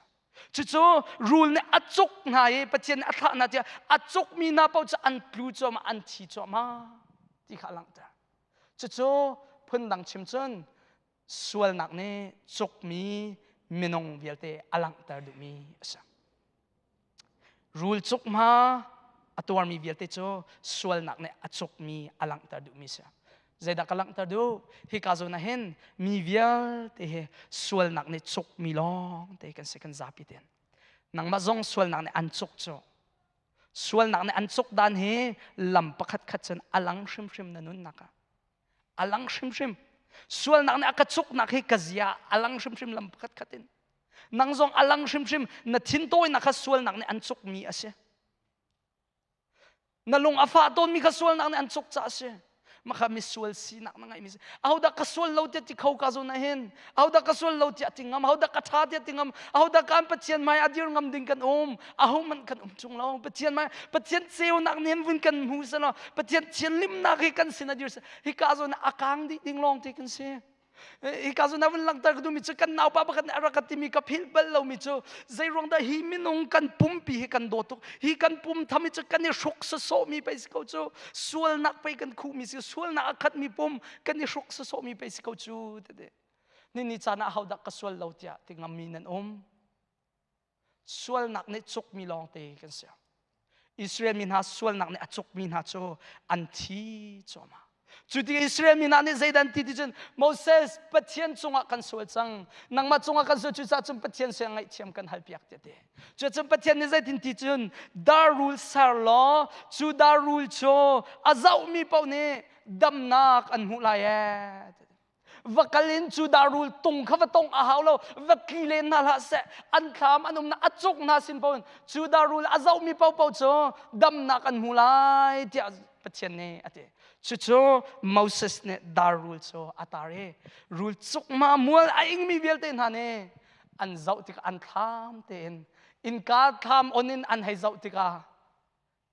cucu rul nih a cuk hna i Pathian nih a thlah hna tiah a cukmi hna paoh cu an tlu cuahmah an thi cuahmah ti kha a langhter cucu phundang chim cun sualnak nih cukmi minung vialte a langhter duhmi a si Rul cuk hma a tuarmi vialte cu sualnak nih a cukmi a langhter duhmi si. Zeidah ka langhter duh? Hika zawn ah hin mi vialte hi sualnak nih cukmi lawng te kan si kan zapi ten. Nangmah zong sualnak nih an cuk cu. Sualnak nih an cuk dan hi lam pakhat khat cun a lang hrimhrim na nunnak ah. A lang hrimhrim. Sualnak nih a ka cuknak hi ka zia a lang hrimhrim lam pakhat khat in. Nang zong a lang hrimhrim na thintawinak kha sualnak nih an cukmi a si. Na lung a fah tawnmi kha sualnak nih an cuk caah a si. Maka misual sinak na ngeihmi si. Ahodah ka sual lo tiah ti kho ka zawn ah hin. Ahodah ka sual lo tiah ti ngam. Ahodah ka ṭha tiah ti ngam. Ahodah kan Pathian hmai a dir ngam ding kan um. Ahohmanh kan um chung lo. Pathian hmai Pathian ceunak nih vun kan hmu selaw Pathian thianhlimnak hi kan sin a dir hika zawn ah a kang dih ding lawng te kan si. Hika zawn ah vun langhter ka duhmi cu kan naupa pakhat nih a rak ka timi ka philh bal lomi cu zeiruang dah hi minung kan pumpi hi kan dawt tuk hi kan pum tham hi cu kan i hruk sawsawhmi pei si ko cu sualnak pei kan khuhmi si sualnak a khatmi pum kan i hruk sawsawhmi pei si ko cu tete ni ni caan ah hodah ka sual lo tiah ti ngammi nan um Sualnak nih cukmi lawngte kan si. Israel mi hna sualnak nih a cukmi hna cu an thi cuahmah. Cu ti Israel mi hna nih zeidan ti ti cun Moses Pathian cungah kan sual cang. Nangmah cungah kan sual cucaah cun Pathian siang ngaihthiam kan halpiak tiah ti. Cucun Pathian nih zeitin ti cun dar rul ser law cu dar rul cu a zohmi paoh nih damnak an hmuh lai ee. Va kal in cu darul tung kha va tong a hau lo va tli len hna hlah seh an thlam an umnak a cuk hna sin paoh cu darul a zohmi paohpaoh cu damnak an hmu lai tiah Pathian nih a ti cucu Moses nih darul cu a tar i rul cuk ma mual a ingmi vialte hna nih an zoh tikah an thlam tein innka thlam on in an hei zoh tikah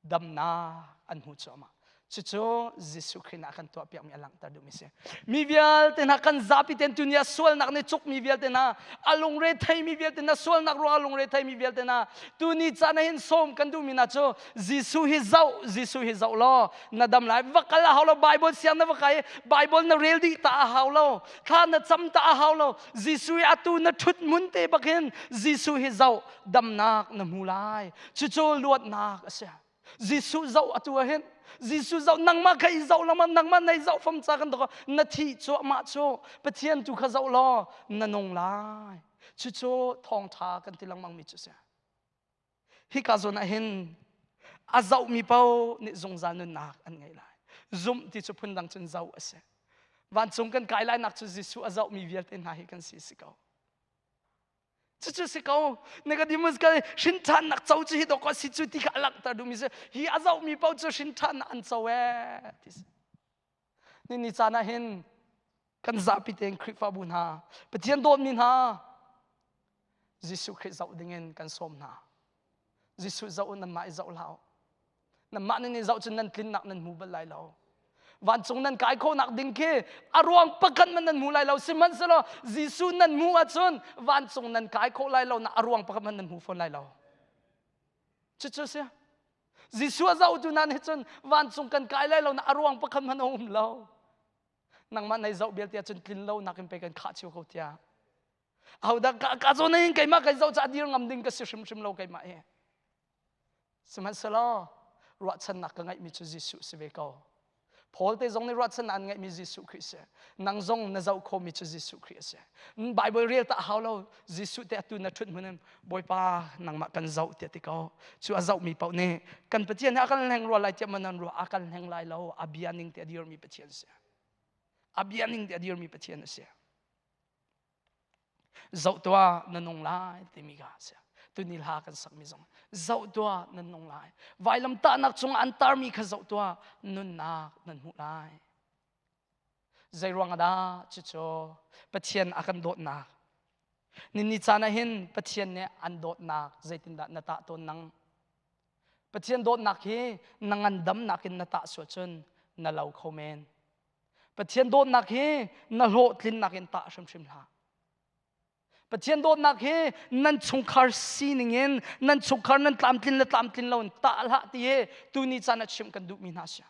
damnak an hmu cuahmah. Cucu Jesuh Khrih nih a kan tuahpiakmi a langhter duhmi si. Mi vialte hna kan zapi ten tuni ah sualnak nih cukmi vialte hna a lungre theimi vialte hna sualnak ruang a lungre theimi vialte hna tuni caan ah hin sawm kan duhmi hna cu Jesuh hi zoh Jesuh hi zoh law na dam lai va kal a hau lo Bible siang na va kai Bible na rel dih ta a hau lo thla na cam ta a hau lo Jesuh hi atu na ṭhut hmun te bak hin Jesuh hi zoh damnak na hmu lai cucu luatnak a si Jesuh zoh atu ah hin Jesuh zoh nangmah kha i zoh lengmang nangmah nei zoh fam ca kan dok na thih cuahmah cu Pathian tu kha zoh law na nung lai cucu thawngṭha kan ti lengmang mi cu si hika zawn ah hin a zohmi paoh nih zungzal nunnak an ngei lai zumh ti cu phundang cun zoh a si vancung kan kai lai nak cu Jesuh a zohmi vialte hna hi kan si si ko Cucu si ko Nicodemus ka hrinṭhannak co cu hi dawk si cu ti kha a langhter duhmi si hi a zohmi paoh cu hrinṭhannak an co ee ti si ni ni caan ah hin kan zapi tein Khrihfabu hna Pathian dawtmi hna Jesuh Khrih zoh dingin kan sawm hna Jesuh zoh u nanmah i zoh hlah u Nanmah nan i zoh cun nan tlinnak nan hmu bal lai lo. Vancung nan kai khawhnak ding khi a ruang pakhat man nan hmu lai lo. Sihmanhsehlaw Jesuh nan hmuh ahcun vancung nan kai khawh lai lo na a ruang pakhat man nan hmu fawn lai lo. Cucu si. Jesuh a zohtu hna nih cun vancung kan kai lai lo na a ruang pakhat man a um lo. Nangmah nei zoh bel tiah cun tlin lo nakin pei kan khah cio ko tiah. Ahodah ka ka zawn in keimah kai zoh ca dir ngam ding ka si hrimhrim lo keimah hi. Sihmanhsehlaw ruahchannak ka ngeihmi cu Jesuh si ve ko. Paul te zong nih ruahchannak an ngeihmi Jesuh Khrih si. Nang zong na zoh khomi cu Jesuh Khrih a si. Bible rel ta hau lo. Jesuh te atu na ṭhut hmun in Bawipa nangmah kan zoh tiah ti ko. Cu a zohmi paoh nih kan Pathian hi a kan hleng rua lai tiah man an ruah a kan hleng lai lo. A bia ning te a dirmi Pathian si. A bia ning te a dirmi Pathian a si. Zoh tuah na nung lai timi kha a si. Tuni hla kan sakmi zong zoh tuah nan nung lai. Vailam tahnak cungah an tarmi kha zoh tuah nunnak nan hmuh lai. Zei ruang dah cucu Pathian a kan dawtnak. Nini caan ah hin Pathian nih an dawtnak zeitindah na tah tawn nang? Pathian dawtnak hi na ngandamnak in na tah sual cun na lo kho men. Pathian dawtnak hi na hlawhtlinnak in tah hrimhrim hlah. Pathian dawtnak hi nan chungkhar sining in nan chungkhar nan tlamtlin le tlamtlin lo in tah hlah ti hi tuni caan ah chimh kan duhmi hna si.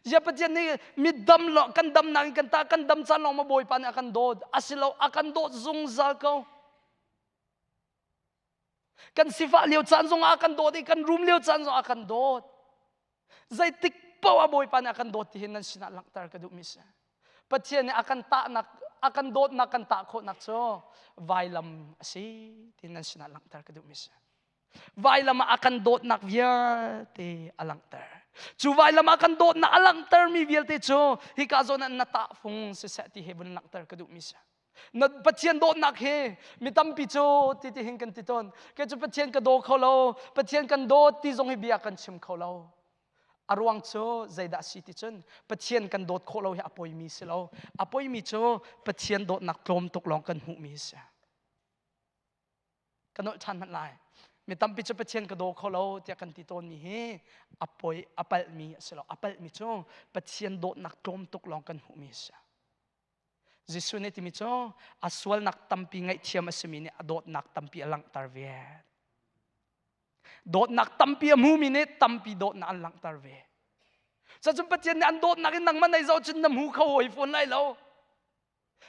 Zia Pathian nih mi dam lo kan damnak in kan tah kan dam caan lawng ma Bawipa nih a kan dawt asilo a kan dawt zungzal ko. Kan sifah lio caan zong ah a kan dawt i kan rum lio caan zong ah a kan dawt. Zeitik paoh ah Bawipa nih a kan dawt ti hi nan sinah langhter ka duhmi si. Pathian nih a kan tahnak, a kan dawtnak kan tah khawhnak cu vailam a si ti nan sinah langhter ka duhmi si. Vailam ah a kan dawtnak vialte a langhter. Cu vailam ah kan dawtnak a langhtermi vialte cu hika zawn ah na tahfung siseh ti he vun langhter ka duhmi si. Na Pathian dawtnak hi mi tampi cu ti ti hin kan ti tawn. Kei cu Pathian ka daw kho lo, Pathian kan dawt ti zong hi bia kan chim kho lo. A ruang cu zeidah si ti cun Pathian kan dawt khawh lo hi a poimi si lo. A poimi cu Pathian dawtnak tlawm tuk lawng kan hmuhmi si. Ka nolh ṭhan hmanh lai. Mi tampi cu Pathian ka daw kho lo tiah kan ti tawnmi hi a poi a palhmi a si lo. A palhmi cu Pathian dawtnak tlawm tuk lawng kan hmuhmi a si. Jesuh nih timi cu a sualnak tampi ngaihthiam a simi nih a dawtnak tampi a langhter ve. Dawtnak tampi a hmumi nih tampi dawtnak an langhter ve. Cacun Pathian nih an dawtnak in nangmah nei zoh cun na hmu kho hawi fawn lai lo.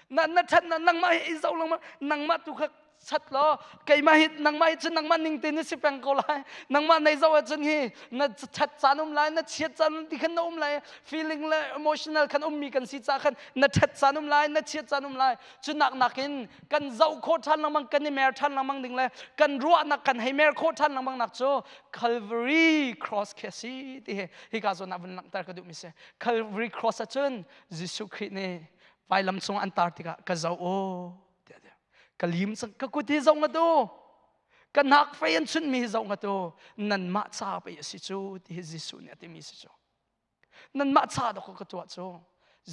Na na that na nangmah hi i zoh lengmang nangmah tu kha chat law keimah hi nangmah hi cun nangmah ning te na si peng ko lai nangmah nei zoh ahcun hi na that caan um lai na chiat caan ti khan na um lai feeling le emotional khan ummi kan si ca khan na that caan um lai na chiat caan um lai cu nak nakin kan zoh khawh ṭhan lengmang kan i mer ṭhan lengmang ding le kan ruahnak kan hei mer khawh ṭhan lengmang nak cu Calvary cross khi a si ti hi hika zawn ah vun langhter ka duhmi si Calvary cross ahcun Jesuh Khrih nih vailam cung an tar tikah ka zoh aw ka lim cang ka kut hi zoh ngat u ka hnak fei an chunhmi hi zoh ngat u nanmah ca pei a si cu ti hi Jesuh nih a timi si cu nanmah ca dawk ka tuah cu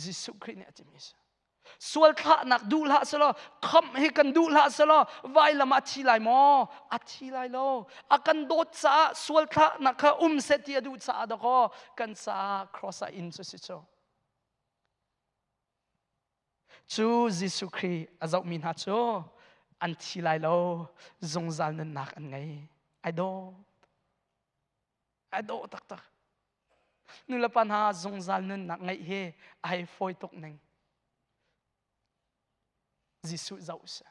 Jesuh Khrih nih a timi si sual thlahnak duh hlah selaw khamh hi kan duh hlah selaw vailam ah a thi lai maw a thi lai lo a kan dawt caah sual thlahnak kha um seh ti a duh caah dakaw kan caah cross ah in cu si cu Cu Jesuh Khrih a zohmi hna cu an thi lai lo, zungzal nunnak an ngei. Ai dawh. Ai dawh taktak. Nulepa hna zungzal nunnak ngeih hi a hei fawi tuk ning. Jesuh zoh si.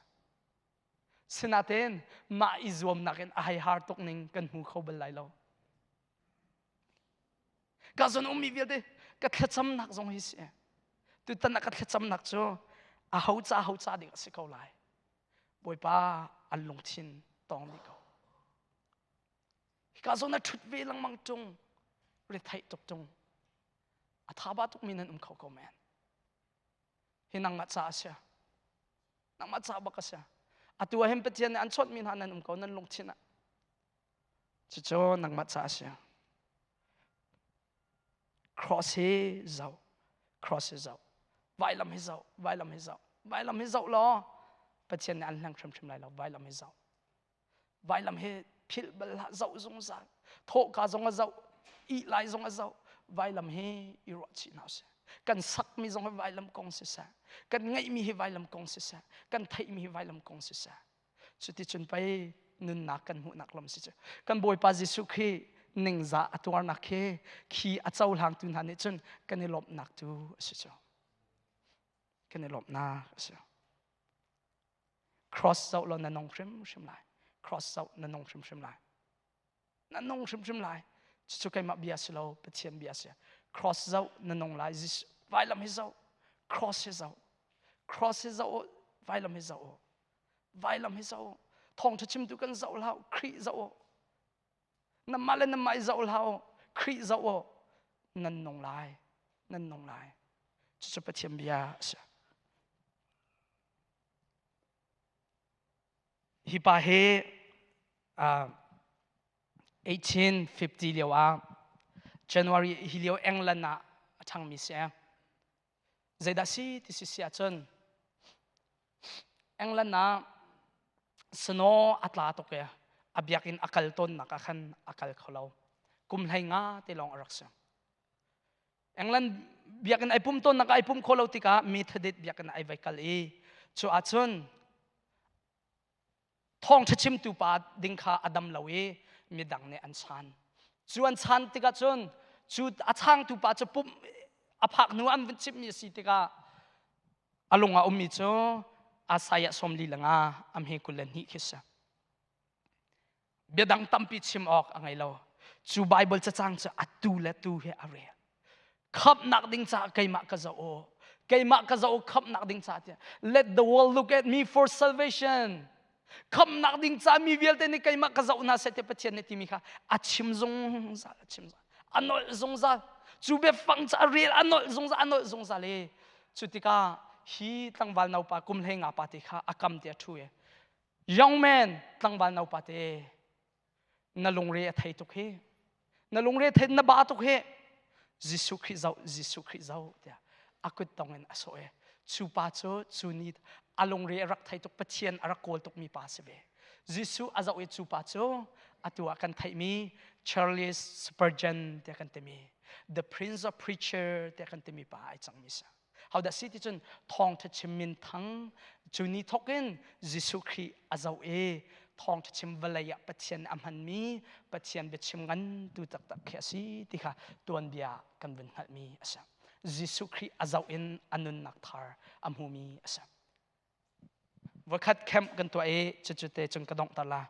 Sinain mah i zuamnak in a hei har tuk ning kan hmu kho bal lai lo. Ka zawn ummi vialte ka thlacamnak zong hi si. Tutan ah ka thlacamnak cu a ho ca ho ca ding a si ko lai. Bawipa an lungthin tawng dih ko. Hika zawn a ṭhut ve lengmang ṭung, retheih tuk ṭung. A tha ba tukmi nan um kho ko men. Hi nangmah ca a si. Nangmah ca bak a si. Atu ah hin Pathian nih an chawnhmi hna nan um ko nan lungthin ah. Cucu nangmah ca a si. Cross hi zoh, cross hi zoh, vailam hi zoh, vailam hi zoh, vailam hi zoh law Pathian nih an hleng hrimhrim lai lo, vailam hi zoh. Vailam hi philh bal hlah, zoh zungzal. Thawhka zong a zoh, ih lai zong a zoh, vailam hi i ruah chih hna usih. Kan sakmi zong hi vailam kong siseh, kan ngeihmi hi vailam kong siseh, kan theihmi hi vailam kong siseh. Cuticun pei nunnak kan hmuhnak lam si cu. Kan Bawipa Jesuh Khrih ningzah a tuarnak khi khi a cohlangtu hna nih cun kan i lawmhnak tu a si cu. Kan i lawmhnak a si. Cross zoh law na nung hrimhrim lai. Cross zoh na nung hrimhrim lai. Na nung hrimhrim lai. Cucu keimah bia si lo, Pathian bia si. Cross zoh na nung lai. Vailam hi zoh. Cross hi zoh. Cross hi zoh. Vailam hi zoh. Vailam hi zoh. Thawngṭha chimtu kan zoh hlah. Khrih zoh. Namah le namah i zoh hlah u. Khrih zoh u. Nan nung lai. Nan nung lai. Cucu Pathian bia a si. Hi pa hi 1850 lio ah January hi lio England ah a ṭhangmi si. Zeidah si ti si si ahcun England ah snow a tla tuk i a biakinn a kal tawnnak ah khan a kal kho lo. Kum hlei nga te lawng a rak si. England biakinn ai pum tawnnak ah ai pum kho lo tikah Methodist biakinn ai vai kal i cu ahcun thawngṭha chimtu pa ding kha a dam lo i midang nih an chan. Cu an chan tikah cun cu a changtu pa cu pumh a phak hnu an vun chimhmi a si tikah a lung ah ummi cu Isaiah 42 le nga a hme 22 khi si. Biadang tampi chim awk a ngei lo. Cu Bible cacang cu atu le tu he a rel. Khamhnak ding caah keimah ka zoh u. Keimah ka zoh u khamhnak ding caah tiah. Let the world look at me for salvation. Khamhnak ding caah mi vialte nih keimah ka zoh hna seh tiah Pathian nih timi kha a chim zungzal a chim zungzal. A nolh zungzal. Cu biafang cu a rel a nolh zungzal a nolh zungzal i cu tikah hi tlangval naupa kum hlei nga pa te kha a kam te a ṭhu i Young man, tlangval naupa te, na lungre a thei tuk hi. Na lungre thei na ba tuk hi. Jesuh Khrih zoh, Jesuh Khrih zoh tiah a kut tong in a sawh i cu pa cu cu ni a lungre a rak thei tuk Pathian a rak kawl tukmi pa si ve. Jesuh a zoh i cu pa cu atu ah kan theihmi Charles Spurgeon tiah kan timi the Prince of Preacher tiah kan timi pa ai cangmi si. Hodah si ti cun thawngṭha chim min thang cu ni thawk in Jesuh Khrih a zoh i thawngṭha chim vawlei ah Pathian a hmanmi Pathian biachim ngan tu taktak khi a si ti kha tuanbia kan vun hngalhmi a si. Jesuh Khrih a zoh in a nunnak thar a hmumi a si. Voikhat camp kan tuah i cucu te cun ka donghter la.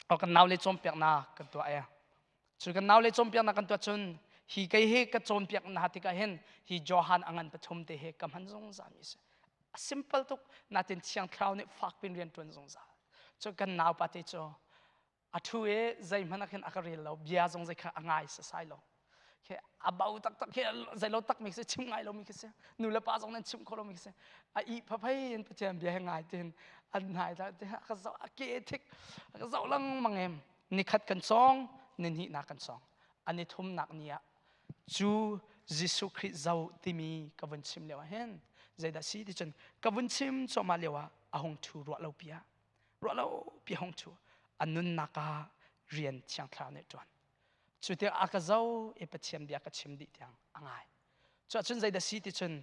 O kan nau le cawnpiaknak kan tuah i cu kan nau le cawnpiaknak kan tuah cun hi kei hi ka cawnpiak hna tikah hin hi Johan a ngan pathum te hi ka hman zungzal mi si. A simple tuk natin thiang thlarau nih fak pin rian tuan zungzal. Cu kan nau pa te cu a ṭhu i zeihmanh ah khin a ka rel lo bia zong zei kha a ngai sasai lo khi a bo taktak khi zeilo tak mi khi si chim ngai lomi khi si nu le pa zong nan chim kho lomi khi si a ih phaphei in Pathian bia he ngai tin an hnai ta te a ka zoh a ke thik a ka zoh lengmang em nikhat kan song ni hnih nak kan song ani thum nak ni ah cu Jesuh Khrih zo timi ka vun chim lio ah hin zeidah si ti cun ka vun chim cuahmah lio ah a hung ṭhu ruah lo pi ah ruah lo pi hong chu a nunnak ah rian thiang thlarau nih ṭuan cu tiang a ka zo i Pathian bia ka chim dih tiang a ngai cu ahcun zeidah si ti cun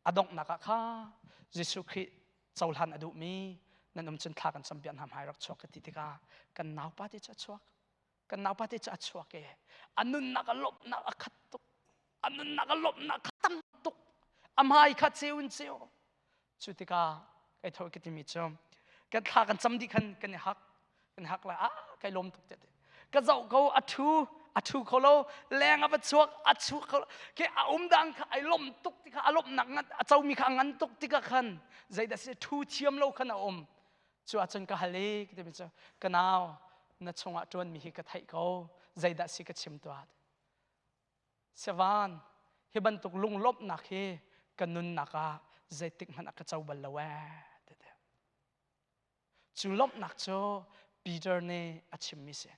a donghnak ah kha Jesuh Khrih cohlan a duhmi nan um cun thla kan campiak hna hmai rak chuak ka ti tikah kan naupa te cu a chuak kan naupa te cu a chuak i a nunnak a lawmhnak a khat tuk a nunnak a lawmhnak kha tam tuk a hmai kha ceu in ceu cu tikah kai tho ka timi cu kan thla kan cam dih khan kan i hak kan hak lai ah kai lawm tuk te ka zoh ko a thu a thu kho lo leng a va chuak a chuak kho ke a um dang kha ai lawm tuk tikha a lawmhnak ngan a comi kha a ngan tuk tikah khan zeidah si thu thiam lo khan a um Cu ahcun ka hal i ka timi cu ka nau na chungah ṭuanmi hi ka theih ko zeidah si ka chim tuah Siavan hi bantuk lunglawmhnak hi ka nunnak ah zeitik hmanh ah ka co bal lo ee tete cu lawmhnak cu Peter nih a chimmi si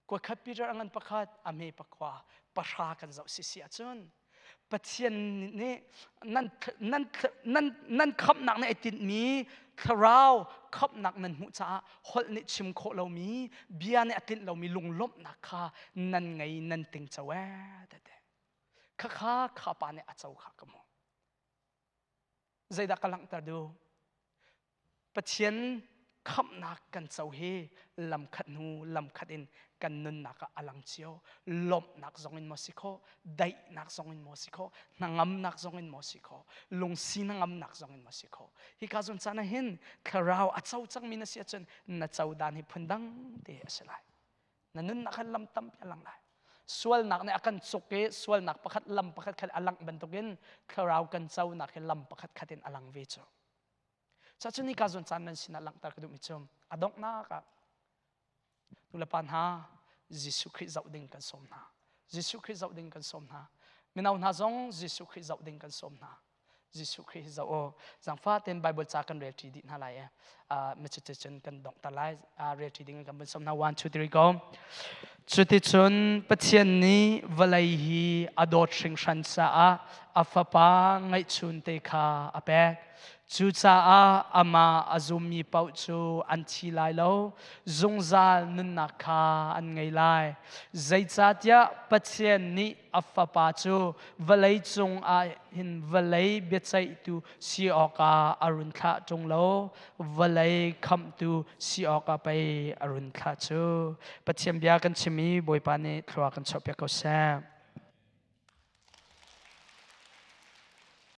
kuakhat Peter a ngan pakhat a hme pakua pahra kan zoh si si ahcun Pathian nih nan nan nan nan khamhnak nih ai tinhmi thlarau khamhnak nan hmuh caah holh nih chim khawh lomi bia nih a tlinh lomi lunglawmhnak kha nan ngei nan tingco ee tete khakha kha pa nih a co kha ka hmuh Zeidah ka langhter duh? Pathian khamhnak kan co hi lamkhat hnu lamkhat in kan nunnak ah a lang cio. Lawmhnak zong in maw si khawh, daihnak zong in maw si khawh, hnangamnak zong in maw si khawh, lungsi hnangamnak zong in maw si khawh. Hika zawn caan ah hin thlarau a co cangmi na si ahcun na co dan hi phundang te a si lai. Na nunnak khan lam tampi a lang lai. Sualnak nih a kan cuk i sualnak pakhat lam pakhat khat a langh bantukin thlarau kan conak hi lam pakhat khat in a lang ve cu. Cuacun hika zawn caan nan sinah langhter ka duhmi cu a donghnak ah nulepa hna Jesuh Khrih zoh ding kan sawm hna. Jesuh Khrih zoh ding kan sawm hna. Mino hna zong Jesuh Khrih zoh ding kan sawm hna. Jesuh Khrih hi zoh u. Zangfa tein Bible ca kan rel ṭi dih hna lai i cuticun kan donghter lai. Rel ṭi ding in kan vun sawm hna. One, two, three, go. Cuticun Pathian nih vawlei hi a dawt hringhran caah a Fapa ngeihchunte kha a pek. Cucaah amah a zummi paoh cu an thi lai lo, zungzal nunnak kha an ngei lai. Zeicahtiah Pathian nih a Fapa cu vawlei cungah hin vawlei biaceihtu si awkah a run thlah ṭung lo, vawlei khamhtu si awkah pei a run thlah cu. Pathian bia kan chim i Bawipa nih thlua kan chuahpiak ko seh.